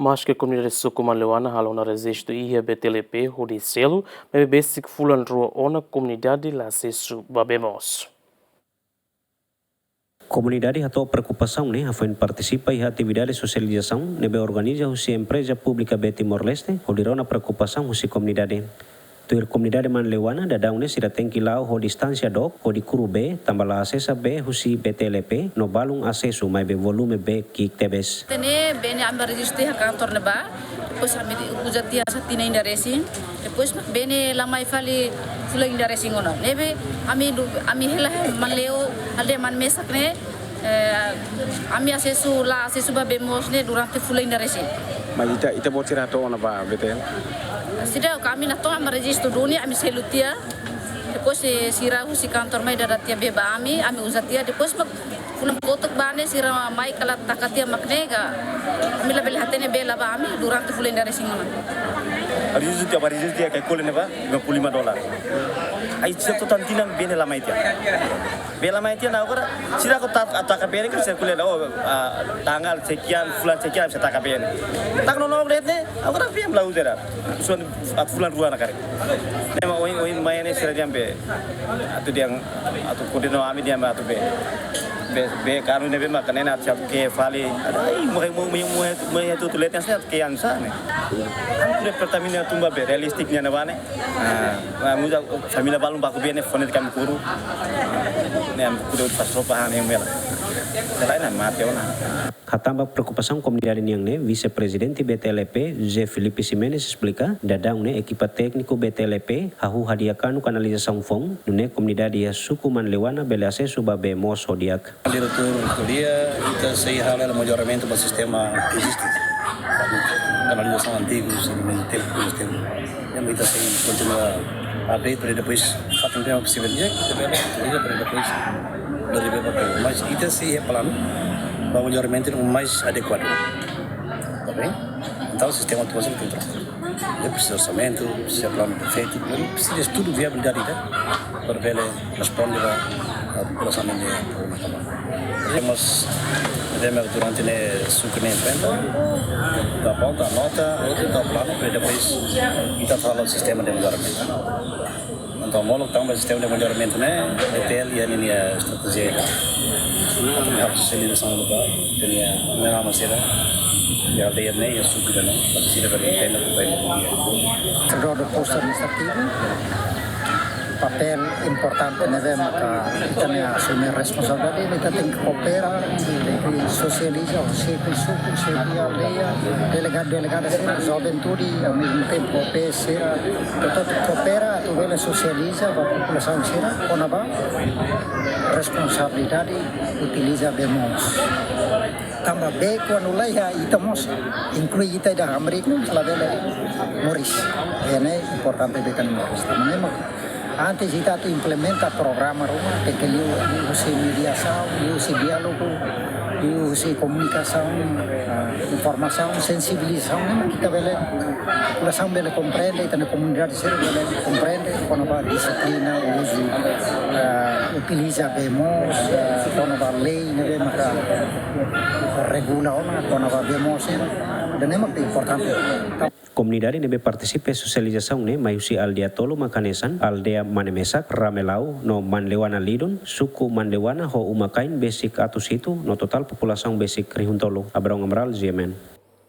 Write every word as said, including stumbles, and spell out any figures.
Maske komunidade suku Manleuana halo ona rejistu iha B T L P hodi selu, maibé besik fulan rua ona komunidade la asesu ba bee moos. Komunidade hato'o preokupasaun ne'e hafoin partisipa iha atividade sosializasaun ne'ebé organiza husi Empreza Públika Bee Timor-Leste hodi rona preokupasaun husi komunidade. Tuir komunidade Manleuana, daudaun ne'e sira tenke la'o ho distánsia dook hodi kuru bee, tanba la asesa bee husi B T L P, no balun asesu maibé volume bee ki'ik tebes. Ita-nia bee ne'e ami rejistu iha kantor ne'ebá, depois ami uza tiha satu tinan ida resin, depois bee ne'e la mai fali fulan ida resin ona. Ne'ebé ami du-, ami hela iha Manleu, aldeia Manmesak ne'e, eh, ami asesu la asesu ba bee moos ne'e durante fulan ida resin. Mas ita, ita-boot sira hato'o ona ba B T L? Seidauk, ami nato'o, ami rejistu duni, ami selu tiha. Depois, eh, sira husi kantor mai dada tiha bee ba ami, ami uza tiha. Depois mak fulan kotuk ba ne'e sira mai kala taka tiha mak ne'e ka. Ami labele hatene bee la ba ami durante fulan ida resin ona. Rejistu tiha, ba rejistu tiha, kalkula ne'ebá, lima puluh lima dolar. Ai, satu tinan bee ne'e la mai tiha. Bee la mai tiha ona agora, sira atu ta-, atu taka bee ne'e kan sira ko'alia, oh, ah, tanggal sekian, fulan sekian, sira taka bee ne'e. Taka no no bee ne'e, agora bee la uza ida. Sudah atu fulan rua ona karik. Ne'e mak ohin, ohin mai ne'e sira dehan bee. Atu dehan, atu ko'alia no ami dehan atu bee. Bee, bee kanu ne'ebé mak ne'e atu siap ke fali. Ai, mai, mai, mai, mai, mai atu tulet ne'e atu ke ansa ne'e. Ami kuda Pertamina tun ba bee, realistik nian ne'ebá ne'e. Ah, ah, muda família balun baku bee ne'e fó netik ami kuru. Ne'e ami kuda faz roupa han ne'e mela. Selain ne'e mate ona. Hatán ba preokupasaun komunidade nian ne'e, Vise-Prezidente B T L P, José Filipe Ximenes esplika, daudaun ne'e ekipa tékniku B T L P hahú hadi'a kanu kanalizasaun foun, nune'e komunidade iha suku Manleuana bele asesu ba bee moos ho di'ak. Diretór, ko'alia, ita sei halo hela melloramentu ba sistema eziste. Kanalizasaun antigu, sistema tempu, sistema. Ne'e ita sei kontinua update para depois, fatin tempu possível, ya, ita bele, ita bele depois, dari bee ba bee. Mas ita sei iha planu ba melloramentu mais adekuadu. Tá bem? Entaun, sistema atu bele kontrola. Ne'e presiza orsamentu, presiza planu perfeitu, presiza estudu viabilidade ida, para bele responde ba, ah, populasaun nia problema. Temos, temos durante ne'e suku ne'e enfrenta, ita aponta, anota, ita planu, para depois ita halo sistema de melloramentu. Entaun, molok tanba sistema de melloramentu ne'e, B T L iha ninia estratéjia ida. Atu halo sosializasaun ba ita-nia, nia nama sira, iha aldeia ne'e, iha suku ne'e, para sira bele entende, bele entende. Señór Deputadu Administrativu, papél importante ne'ebé maka ita-nia asume responsabilidade, ita tenke koopera, tenke sosializa, xefe suku, xefe aldeia, delegadu, delegada sira, juventude, ao mesmo tempo, O P S sira, ita tenke koopera, atu bele sosializa ba populasaun sira, kona-ba responsabilidade utiliza bee moos. Tanba bee kuandu la iha ita mós, inklui ita ida hamriik, labele moris. Bee ne'e importante bee kan moris. Tanba memang antes ita atu implementa programa ruma, tenke liuhusi mediasaun, liuhusi diálogu, liuhusi komunikasaun, ah, informasaun, sensibilizasaun, memang ita bele, populasaun bele komprende, ita-nia komunidade sira bele komprende, kona-ba dixiplina, uzu, ah, utiliza bee moos, ah, kona-ba lei ne'ebé maka regula ona, kona-ba bee moos ne'e, ida-ne'e mak importante. Komunidade ne'ebé partisipa iha sosializasaun ne'e mai husi aldeia tolu mak hanesan, aldeia Manemesak, Ramelau, no Manleuana Lidun, suku Manleuana ho uma-kain besik atus hitu, no totál populasaun besik rihun tolu. Abrão Amaral, G M N.